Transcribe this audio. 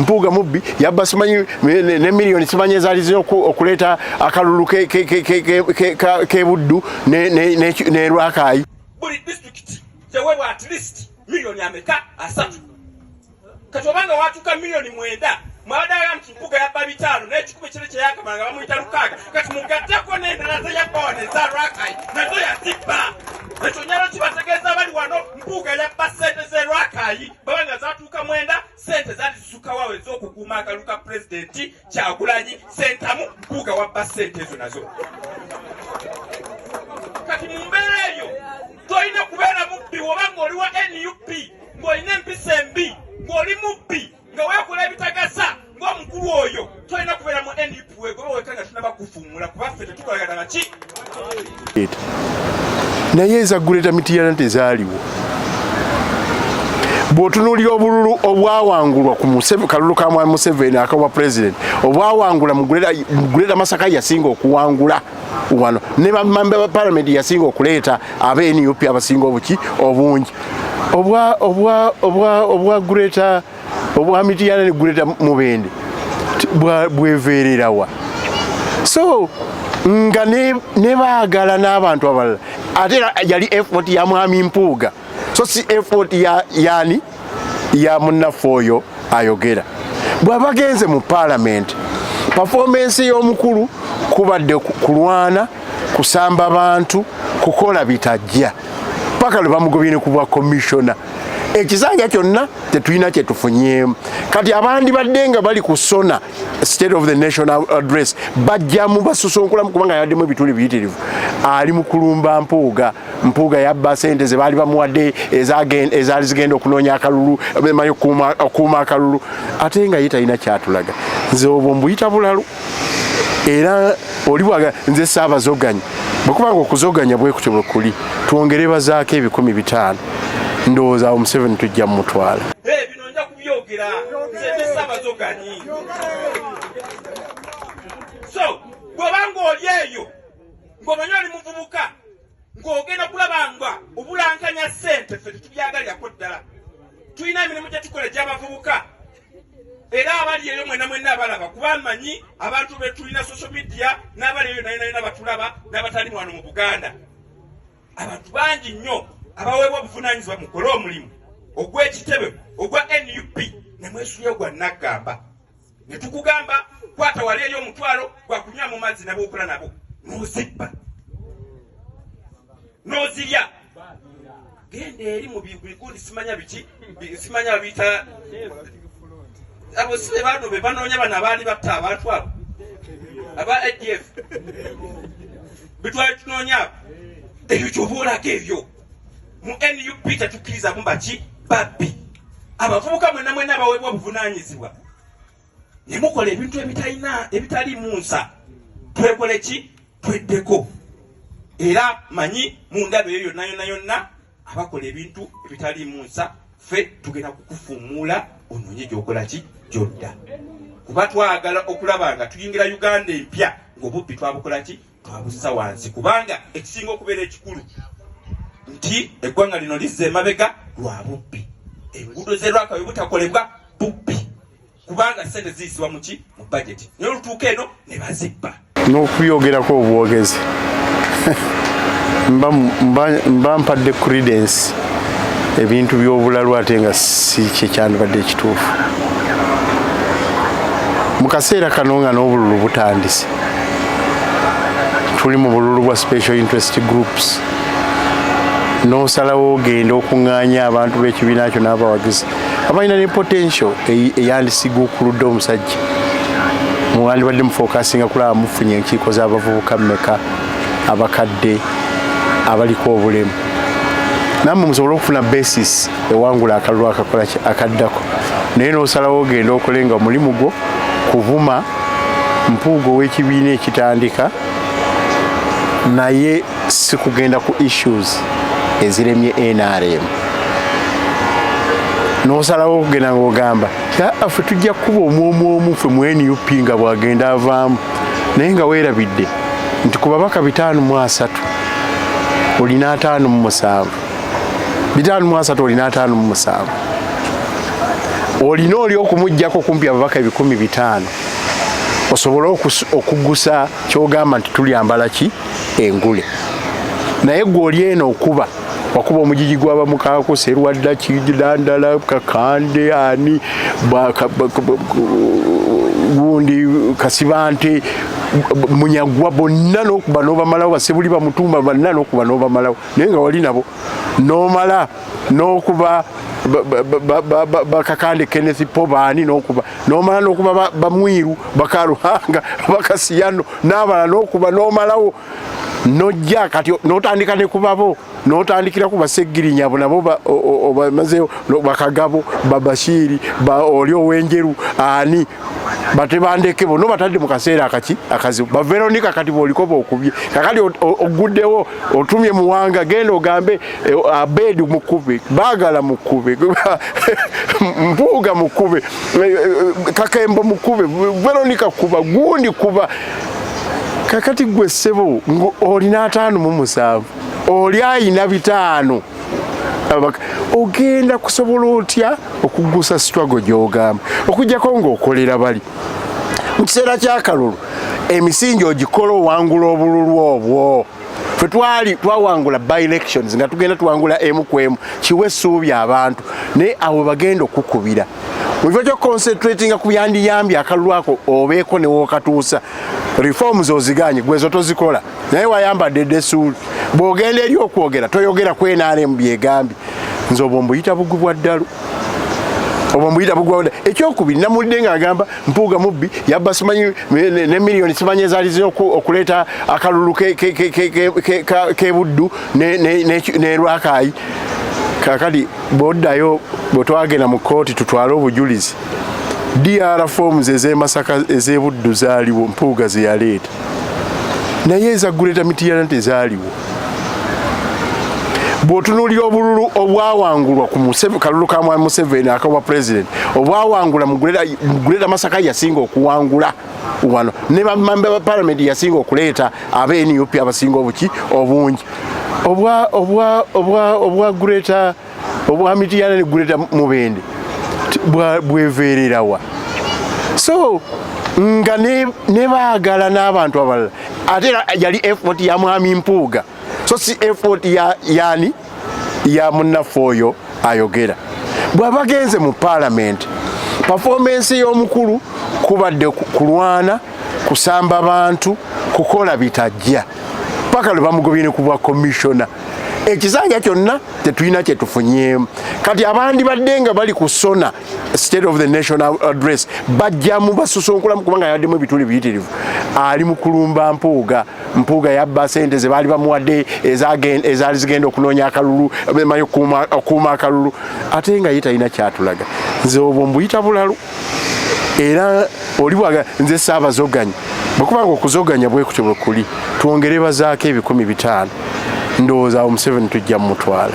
Mpuuga mubbi, yabba simanyi ne miliyoni simanyi ezaali zirina okuleeta akalulu k'ebuddu ne Lwakaayi. Buli disitulikiti teweebwa at least miliyoni ameka? 30. Kati obanga watuuka miliyoni 9, mwabadde agamba nti Mpuuga yabba 500 n'ekikumi kiri kyeyakamala nga bamuyita 6. Kati mugatteko n'endala zeyabba wano eza Lwakayi, nazo yazibba. Ekyo nyalo kibategeeza bali wano, Mpuuga yabba sente z'e Lwakayi. Baba nga zatuuka 9, sente zaali zisukkawo ez'okukuuma akalulu ka Pulezidenti Kyagulanyi Sentamu. Mpuuga wabba sente ezo nazo. Kati mu mbeera eyo tolina kubeera mubbi. Woba ng'oli wa NUP, ng'olina empisa embi, ng'oli mubbi, nga weekola ebitagasa ng'omukulu oyo, tolina kubeera mu NUP. Weegobe weka nga tunaba kufuumula, kuba ffe tetukolagana baki. Naye eza Greater Mityana tezaaliwo. Bw'otunuulira obululu obwawangulwa ku kalulu ka mwami Museveni akabwa president, obwawangula mu Greater Masaka, yasinga okuwangula wano ne bamemba ba parliament, yasinga okuleeta aba NUP abasinga obuki obungi, obwa Greater, obwa Mityana ne Greater Mubende bweveererawa. So nga ne baagala n'abantu abalala, ate era yali effort ya mwami Mpuuga, so si effort ya yani ya munnaffe oyo ayogera. Bw'aba agenze mu parliament, performance y'omukulu kubadde kulwana, kusamba bantu, kukola bitajja, paka lwe bamugobye ne ku bwa commissioner. Ekisanja kyonna tetulina kyetufunyeemu. Kati abandi badde nga bali ku SONA, State of the National Address, bajjamu basusunkulamu kubanga yabaddemu ebituli biyitirivu. Ali mu kulumba Mpuuga. Mpuuga yabba sente ze baali bamuwadde ezaali zigenda okunoonya akalulu, manyi okukuuma akalulu, ate nga ye talina kyatulaga. Nze obwo mbuyita bulalu. Era oli bwaga nze saabazoganya, bwekubanga okuzoganya bwe kutyo bwe kuli, twongere bazaako 500,000, ndowooza awo Museveni tujja mumutwala. Eh, bino nja kubyogera, nze ndi saabazoganyi. So bw'oba ng'oli eyo ng'omanyi oli muvubuka ng'ogenda kulaba nga obulankanya ssente, ffe tetubyagalirako ddala. Tulina emirimu gye tukola egy'abavubuka, era abali eyo mwena mwena abalaba, kuba mmanyi abantu be tulina social media n'abali eyo nayo nayona batulaba n'abatali wano mu Buganda. Abantu bangi nnyo abaweebwa obuvunaanyizibwa, mukole omulimu ogw'ekitebe ogwa NUP, nemwesulya gwa naggamba ne tukugamba kwata wali eri omutwalo gwa kunywa mu mazzi nabwokola nabo, n'ozibba n'ozirya. Genda eri mu bigundi, simanya biki, simanya babiyita abo, si be bano be banoonya bano abaali batta abantu abo aba ADF bitwali tunoonya abo. Ebyo kyoba olaga ebyo mu NUP tetukkirizamu baki babbi. Abavubuka mwena mwena abaweebwa obuvunaanyizibwa ne mukola ebintu ebitalina ebitaliimu nsa, twekole ki? Tweddeko. Era manyi mu ndaba eyo yonna yonna yonna abakola ebintu ebitaliimu nsa, ffe tugenda kukufuumuula onoonye gyokola ki gyodda, kuba twagala okulaba nga tuyingira Uganda empya ng'obubbi twabukola ki, twabussa wansi, kubanga ekisinga okubeera ekikulu nti eggwanga lino lizza emabega lwa bubbi. Enguudo z'erwaka bwe butakolebwa bubbi, kubanga sente ziyisibwa muki mu budget, naye olutuuka eno ne bazibba. N'okubyogerako obwogezi mba mpadde credence ebintu by'obulalu, ate nga si kyekyandibadde ekituufu mu kaseera kano nga n'obululu butandise. Tuli mu bululu bwa special interest groups, n'osalawo ogenda okuŋŋaanya abantu b'ekibiina kyo n'abawagizi abalina ne potential eyandisiguukuludde omusajja. Mwandibadde mufocusinga kulaba mufunye enkiiko z'abavubuka mmeka, abakadde, abaliko obulemu, nammwe musobole okufuna basis ewangula akalulu akakola akaddako. Naye n'osalawo ogenda okole nga omulimu gwo kuvuma Mpuuga ow'ekibiina ekitandika, naye si kugenda ku issues eziremye NRM. N'osalawo okugenda ng'ogamba ffe tujja kukuba omwomu omu ffe mu NUP nga bw'agenda avaamu, naye nga weerabidde nti ku babaka 530 olina 57, 530 olina 57. Olina oli okumugjako kumpi ababaka 500,000 osobole okugusa kyogamba nti tulyambala ki engule. Naye gwe oli eno okuba wakuba omugigi gw'abamukaako, Serwadda, Kidandala, Kakande, ani, gundi, Kasibante, Munyagwa, bonna n'okuba n'obamalawo, Basebuli, Bamutumba, bonna n'okuba n'obamalawo, naye nga wali nabo n'omala n'okuba Bakakande, Kenneth po, baani, n'okuba n'omala n'okuba Bamwiru, Bakaruhanga, Bakasiyano n'abalala, n'okuba n'omalawo, nojja kati n'otandika ne kubabo, n'otandikira ku Baseggirinya, abo nabo obamazeyo, Bakagabo, Babashiri, oli Owenjeru, ani, Batebandeke, bonna batadde mu kaseera akaki akazibu. Ba Veronica kati bw'oliko bookubye, kakati oguddewo otumye Muwanga, genda ogambe Abedi mukube, Baagala mukube, Mpuuga mukube, Kakembo mukube, Veronica kuba, gundi kuba. Kakati gwe ssebo olina 57, oli ayina 500, ogenda kusobola otya okugusa struggle gy'ogamba, okuggyako ng'okolera bali mu kiseera ky'akalulu? Emisingi ogikola owangula obululu obwo. Ffe twali twawangula by elections nga tugenda tuwangula emu ku emu, kiwa essuubi abantu, naye awo bagenda okukubira mu kifo kyo concentratinga ku byandiyambye akalulu ako obeeko ne wookatuusa. Reforms oziganye, gwezo tozikola, naye wayambadde eddesuuli. Bw'ogenda eri okwogera toyogera ku NRM byegambye. Nze obwo mbuyita bugwi bwa ddalu, obwo mbuyita bugwi bwa ddalu. Ekyokubiri, namulidde ng'agamba Mpuuga mubbi, yabba simanyi ne miliyoni simanyi ezaali zirina okuleeta akalulu k'ebuddu ne Lwakaayi. Kakati bw'oddayo, bwe twagenda mu kkooti tutwale obujulizi, DR forms ez'emasaka, ez'ebuddu zaaliwo, Mpuuga ze yaleeta, naye eza Greater Mityana tezaaliwo. Bw'otunuulira obululu obwawangulwa ku kalulu ka Mwami Museveni akabwa president, obwawangula mu Greater Masaka, yasinga okuwangula wano ne bamemba ba parliament, yasinga okuleeta aba NUP abasinga obuki obungi, obwa Greater, obwa Mityana ne Greater Mubende bweveererawa. So nga ne baagala n'abantu abalala, ate era yali effort ya Mwami Mpuuga, so si effort ya yani ya munnaffe oyo ayogera. Bw'aba agenze mu parliament, performance y'omukulu kubadde kulwana, kusamba bantu, kukola bitajja, paka lwe bamugobye ne ku bwa commissioner. Ekisanja kyonna tetulina kyetufunyeemu. Kati abandi badde nga bali ku SONA, State of the National Address, bajjamu basusunkulamu kubanga yabaddemu ebituli biyitirivu. Ali mu kulumba Mpuuga. Mpuuga yabba sente ze baali bamuwadde ezaali zigenda okunoonya akalulu, manyi okukuuma akalulu, ate nga ye talina kyatulaga. Nze obwo mbuyita bulalu. Era oli bwaga nze saabazoganya, bwekubanga okuzoganya bwe kutyo bwe kuli, twongere bazaako 500,000, ndowooza awo Museveni tujja mumutwala.